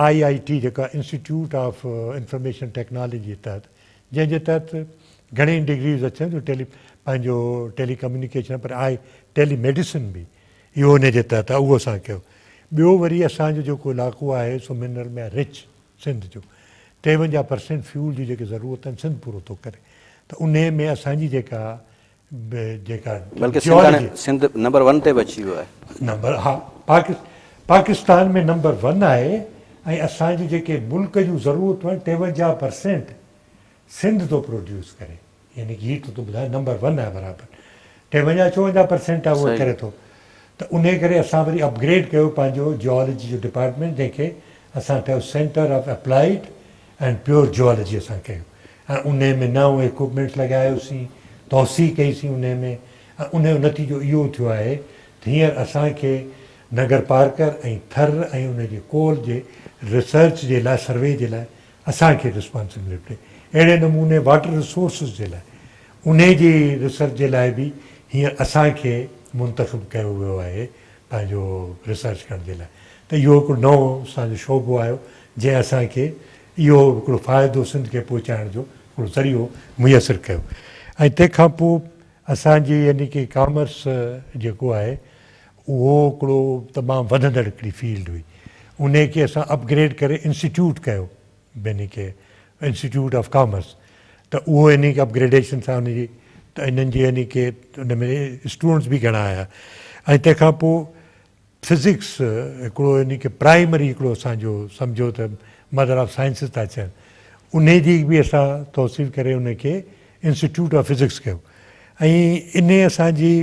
S2: آء آء ٽي جيڪا انسٽيٽيوٽ آف انفارميشن ٽيڪنالاجي جي تحت جنهن جي تحت گهڻي ڊگريز اچن ٿيون ٽيلي پنهنجو ٽيلي ڪميونيڪيشن پر آء ٽيلي ميڊيسن به اهو ان جي تحت آهي اهو اسان ڪيو ٻيو وري اسان جو جيڪو علائقو آهي سو منرل ۾ رچ سنڌ جو 53 پرسينٽ فيول جي جيڪي ضرورت آهن سنڌ پورو ٿو ڪري ته انهي ۾ اسان جي جيڪا جيڪا
S1: بلڪه سنڌ هاڻي سنڌ نمبر ون تي به اچي ويو آهي.
S2: نمبر ها پاڪستان ۾ نمبر ون آهي ۽ اسان جون جيڪي ملڪ جون ضرورتون آهن 53 پرسينٽ سنڌ ٿو پروڊيوس ڪري يعني ڪي هي ٿو ٻڌايان نمبر ون آهي برابر 53 54 پرسينٽ آهي اهو ڪري ٿو ته انهي ڪري اسان وري اپگريڊ ڪيو پنهنجو جيولاجي جو ڊپارٽمينٽ جنهن کي اسان ٺاهيو centre of applied and pure geology اسان ڪيو ۽ انهي ۾ نئون ايڪوپمينٽس لڳايوسين توسيع ڪئي سين انهي ۾ ۽ انهي جو نتيجو اهو ٿيو آهي ته هينئر اسان کي نگر پارڪر ۽ ٿر ۽ ان جي ڪول جي ريسرچ جي لاء سروي جي لاء اسان کي ريسپانسبلٽي اهڙي نموني واٽر ريسورسز جي لاء انهي جي ريسرچ جي لاء به هينئر اسان کي منتخب ڪيو ويو آهي پنهنجو ريسرچ ڪرڻ جي لاء ته اهو هڪڙو نئون اسان جو شعبو آيو جنهن اسان کي اهو هڪڙو فائدو سنڌ کي پهچائڻ جو هڪڙو ذريعو ميسر ڪيو ۽ تنهن کان پوء اسان جي يعني ڪي ڪامرس جيڪو آهي اهو هڪڙو تمام وڌندڙ هڪڙي فيلڊ هئي انهي کي اسان اپگريڊ ڪري انسٽيٽيوٽ ڪيو يعني ڪي انسٽيٽيوٽ آف ڪامرس ته اهو يعني ڪي اپگريڊيشن سان ان جي ته انهن جي يعني ڪي ان ۾ اسٽوڊنٽس به گهڻا آيا ۽ تنهن کان پوء فزڪس هڪڙو يعني ڪي پرائمري هڪڙو اسان جو سمجهو ته مدر آف سائنسز ٿا چون انهي جي به اسان توصيف ڪري ان کي انسٽيٽيوٽ آف فزڪس ڪيو ۽ انهي اسان جي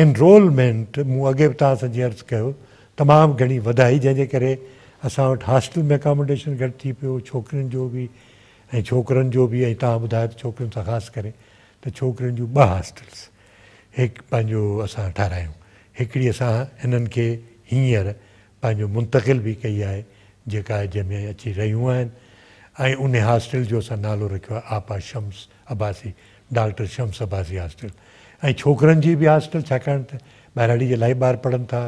S2: انرولمينٽ مون اڳي به توهان سان جيئن عرض ڪيو تمام گهڻي وڌائي جنهن جي ڪري اسان وٽ هاسٽل ۾ اڪاموڊيشن گهٽ ٿي پيو ڇوڪرين جو به ۽ ڇوڪرن جو به ۽ توهان ٻڌايو ته ڇوڪرين سان خاص ڪري ته ڇوڪرين جون ٻه هاسٽلس هڪ پنهنجو اسان ٺارايون. هڪڙي اسان هنن کي هينئر پنهنجو منتقل به ڪئي آهي جيڪا جنهن ۾ اچي رهيون آهن ۽ ان هاسٽل جو اسان نالو رکيو آهي آپا شمس عباسي ڊاڪٽر شمس عباسي هاسٽل ۽ ڇوڪرن جي به هاسٽل ڇاڪاڻ ته ٻهراڙي جا الاهي ٻار پڙهن ٿا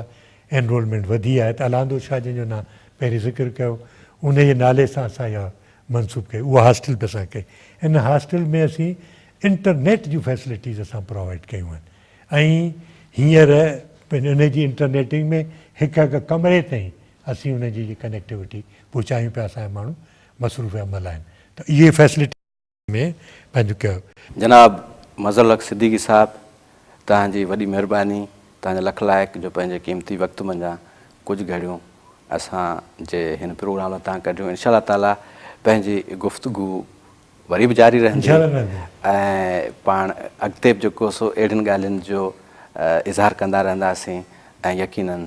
S2: انرولمينٽ وڌي آهي ته الاندو شاهه جنهن جو نا پهرين ذڪر ڪيو ان جي نالي سان اسان اها منسوب ڪئي اها هاسٽل به اسان ڪئي ان هاسٽل ۾ اسين انٽرنيٽ جون فيسلٽيز اسان پرووائيڊ ڪيون آهن ۽ هينئر ان جي انٽرنيٽنگ ۾ هڪ هڪ ڪمري تائين اسين ان جي ڪنيڪٽيوٽي پهچايون پيا اسان جا ماڻهو مصروف عمل آهن ته اهي فيسلٽي ۾ پنهنجو ڪيو.
S1: جناب مظهر الحق صديقي صاحب توهان جي وڏي مهرباني توهان جا لک لائق جو پنهنجي قيمتي وقت منجهان ڪجهه گهڙيون اسان جي هن پروگرام لاء توهان ڪڍيون انشاء الله تعالي پنهنجي گفتگو وري به جاري رهندي ۽ پاڻ اڳتي به جيڪو سو اهڙين ڳالهين جو اظهار ڪندا رهنداسين ۽ يقينن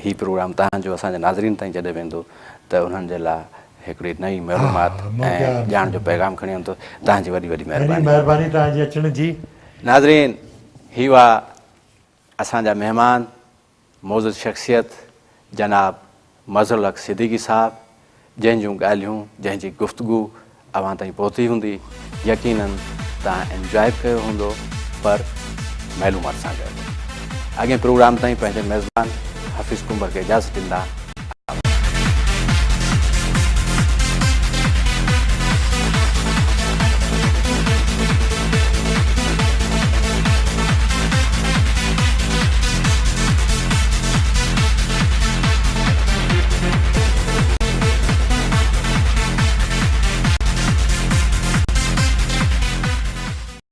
S1: هي پروگرام توهان جو اسان جي ناظرين تائين جڏهن ويندو ته انهن جي لاء هڪڙي نئين معلومات ۽ ڄاڻ جو پيغام کڻي ايندو. توهان جي وڏي وڏي مهرباني.
S2: مهرباني توهان جي اچڻ جي.
S1: ناظرين هي هئا اسان جا مهمان معزز شخصيت جناب مظهر الحق صديقي صاحب جنهن جون ڳالهيون جنهن جي گفتگو اوهان تائين پهتي هوندي يقينن توهان انجواء به ڪيو هوندو پر معلومات سان گڏ. اڳئين پروگرام تائين پنهنجي ميزبان حفيظ ڪنڀر کي اجازت ڏيندا.